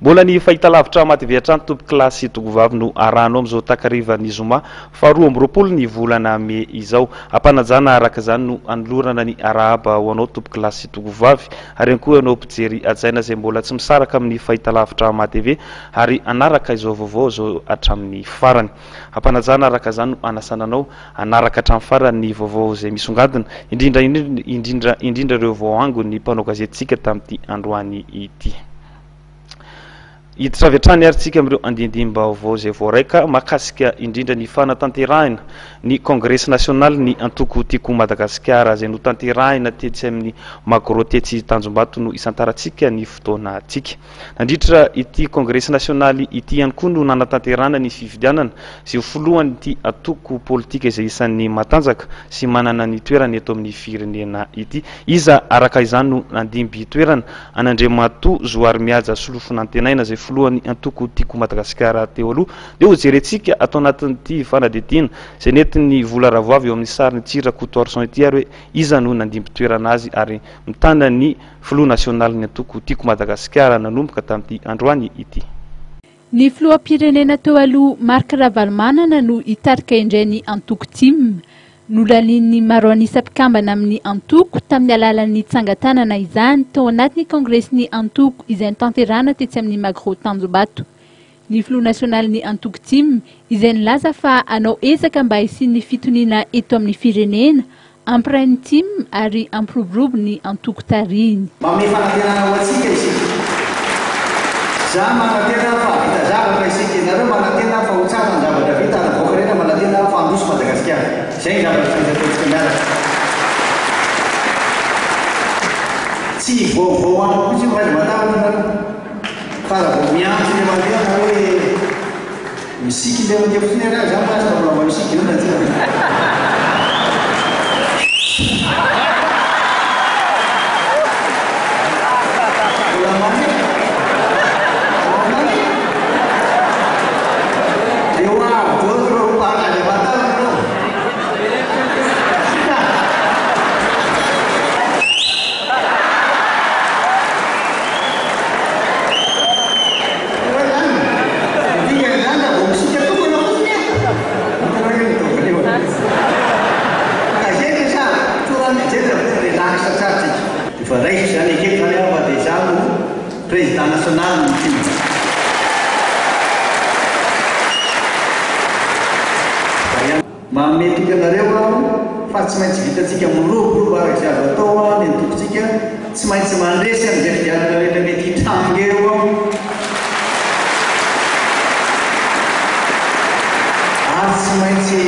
Mbola ny fahitalavitra Matv hatrany tompokolahy sy tokovavy no arahanao amin'izao takarivan'ny zoma faha 22 ny volana mey izao. Ampanajana araka izany no anolorana ny arahaba ho anao tompokolahy sy tokovavy ary ihany koa ianao mpijery hajaina izay mbola tsy misaraka amin'ny fahitalavitra Matv ary hanaraka izao vaovao izao hatramin'ny farany. Ampanajana araka izany no anasana anao hanaraka hatramin'ny farany ny vaovao izay misongadina, indrindra indrindra indrindra ireo voaangon'ny mpanao gazetintsika tamin'ity androany ity. Hiditra avy hatrany ary tsika amin'ireo andindinim-baovao izay voaray ka mahakasika indrindra ny fanatanterahina ny kongresy nasionalin'ny antoko Tiako Madagasikara izay notanterahina tetsy amin'ny Magro tetsy Tanjombato no isantarantsika ny fotoanantsika. Nandritra ity kongresy nasionaly ity ihany koa no nanatanterahana ny fifidianana izay ho filohan'ity antoko politika izay isan'ny matanjaka sy manana ny toerany eto amin'ny firenena ity. Iza araka izany no nandimby toerana an'Andriamatoa Zoharimihaja Solofonantenaina izay filohan'ny antoko Tiako Madagasikara teo aloha? Dia hojerentsika ato anatin'ity fanadihadiana izay nentin'ny Vola Ravoavy eo amin'ny sarin'i Tsiry Rakotoarison ity ary hoe iza no nandimby toerana azy ary mitana ny Filoha nasionalin'ny antoko Tiako Madagasikara nanomboka tamin'ity androany ity. Ny filoham-pirenena teo aloha Marc Ravalomanana no hitarika indray ny antoko tim. Nolanian'ny maro an'isa mpikambana amin'ny antoko tamin'ny alalan'ny tsangan-tanana izany tao anatin'ny kongresin'ny antoko izay notanterahana tetsy amin'ny Magro Tanjombato. Ny filoha nasionalin'ny antoko tim izay nilaza fa hanao ezaka mba hisian'ny fitoniana eto amin'ny firenena, hampiray ny tim ary hampiroborobo ny antoko tarihiny. Manome fanantenana ho antsika isika. Za manantena fa hahavita zavatra isika, ianareo manantena fa ho tsara ny zavatra vita ary ny vahoaka rehetra manantena fa handroso Madagasikara. Izay ny zavatra tsy maintsy ataontsika miaraka. Tsy vaovao amiko mihitsy io fa aiza matahotra nareo. Fa raha vao miantso ilay mandeha na hoe misiky ilay mandeha fotsiny ary aho, za mantsy raha mbola mba misiky eo na tsy. Mbola mandeha. Mbola mandeha. Dia ho avy daholo ireo mpaka izay matahotra anao. Koa izany, ny dikan'izany raha vao misiaka tokana fotsiny e! Hitanao io ny taovana io. Ka izay no resahako, toa izay no relax tsara tsika. Efa raisiko izany ekeko izany aho fa dia izaho no président national ny tim. Manome toky anareo aho fa tsy maintsy vitantsika miroborobo araka izay azo atao ny antokontsika, tsy maintsy mandresy amin'izay fidianana rehetra mety hitranga eo aho, ary tsy maintsy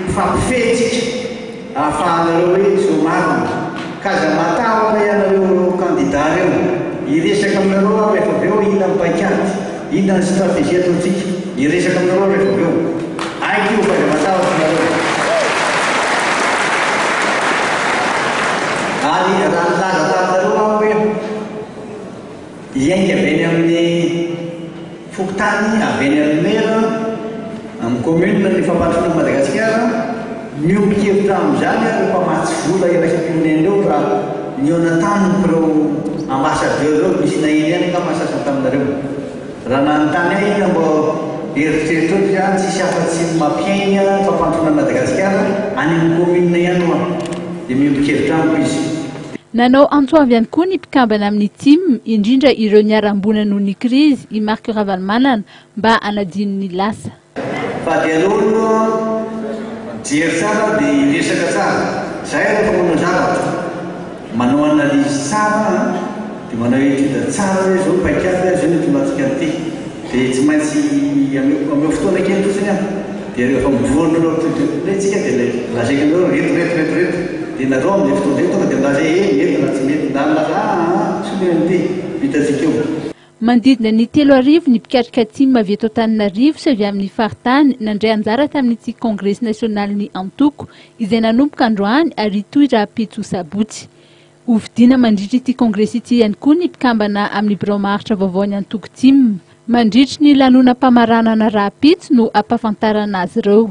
mifampifehy tsika ahafahanareo hoe izao marina, ka aza matahotra ianareo ireo kandida ireo, hiresaka aminareo aho rehefa avy eo inona ny paikady. Inona ny stratégie ataontsika? Hiresaka aminareo aho rehefa avy eo. Haiko io fa aza matahotra nareo. Ary raha nilaza taminareo aho hoe hiainga avy eny amin'ny fokontany, avy eny amin'ny maire, amin'ny commune ny fampandrosoana an'i Madagasikara, miombon-kevitra amin'izany aho ireo mpamatsy vola iraisam-pirenena ireo raha nihaona tamiko ireo ambassadeur ireo, misy naheno ihany angamba ny sasany taminareo. Raha nanontany ahy inona mba eritreritrao dia ah tsisy afa-tsy ny mampiainga fampandrosoana an'i Madagasikara any amin'ny commune ihany hoa dia miombon-kevitra amiko izy. Nanao antso avy ihany koa ny mpikambana amin'ny tim, indrindra ireo niharam-boina noho ny krizy, i Marc Ravalomanana, mba hanadino ny lasa. Fa dia aleo aloha mijery tsara dia hiresaka tsara. Zahay rehefa manao zavatra, manao analyse tsara an, dia manao étude tsara hoe zao ny paikady an, zao ny hitondrantsika an'ity. Dia tsy maintsy ameo ameo fotoana kely fotsiny aho. Dia rehefa mivondrona ao indray tsika dia ilay lazaiko anareo reto reto reto reto. Dia nareo amin'izay fotoana izay tonga dia milaza hoe eh mety na tsy mety. Na milaza aa soa an'ity, vitantsika io. Manodidina ny 3000 ny mpikatroka tim avy eto Antananarivo sy avy amin'ny faritany nandray anjara tamin'ity kongresy nasionalin'ny antoko izay nanomboka androany ary hitohy rahampitso sabotsy. Hofidiana mandritra ity kongresy ity ihany koa ny mpikambana amin'ny birao maharitra vaovaon'ny antoko tim. Mandritry ny lanonam-pamaranana rahampitso no hampahafantarana azy ireo.